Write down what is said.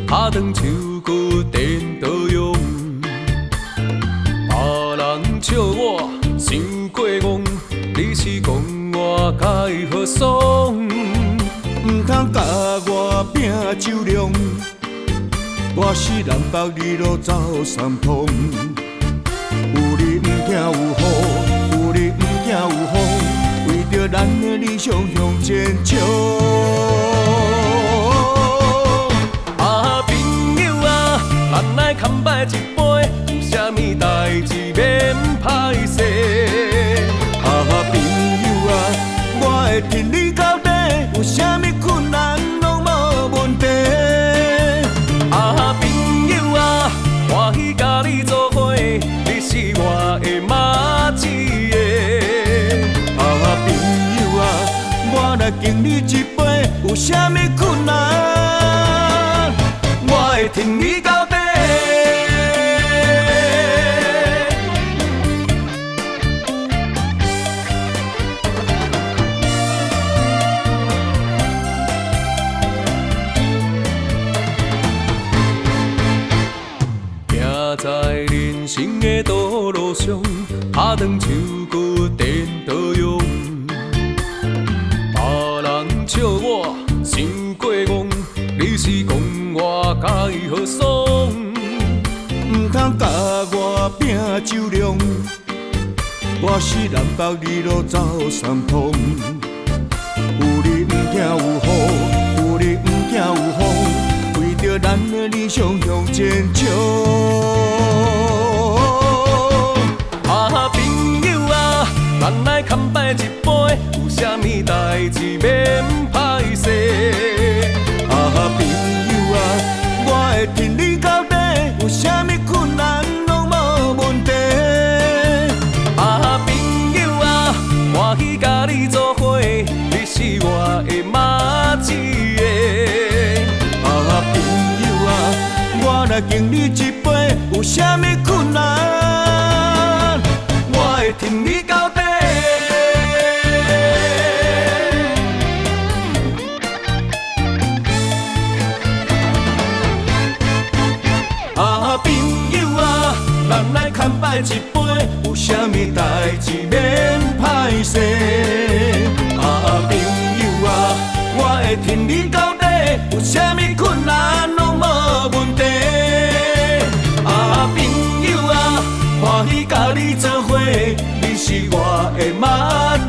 拍斷手骨顛倒用。別人笑我傷過戇，你是講我共伊好爽。毋通共我拼酒量，我是南北二路走三趟。有你毋驚有雨，有你毋驚有風，為著咱的理想向前衝。啊，朋友啊，咱來乾杯一杯，有啥物代誌免歹勢。啊，朋友啊，我會挺你到底，有啥物困難攏無問題。啊，朋友啊，歡喜佮你做伙，你是我的麻糬个。啊，朋友啊，我來敬你一杯，有啥物困難，我會挺你到底。行在人生的道路上，拍斷手骨顛倒用。別人笑我傷過戇，你是講我共伊好爽。毋通共我拼酒量，我是南北二路走三趟。有你毋驚有雨，有你毋驚有風，為著咱的理想向前衝。啊，朋友啊，咱來乾杯一杯，有啥物代誌免歹勢。啊，朋友啊，我會挺你到底，有啥物困難攏無問題。啊，朋友啊，歡喜佮你做伙，你是我的麻糬个。啊，朋友啊，我來敬你一杯，有啥物困難，我會挺你到底。啊，朋友啊，咱來乾杯一杯，有啥物代誌免歹勢。啊，朋友啊，我會挺你到底，有啥物困難攏無問題。啊，朋友啊，歡喜佮你做伙，你是我的麻糬。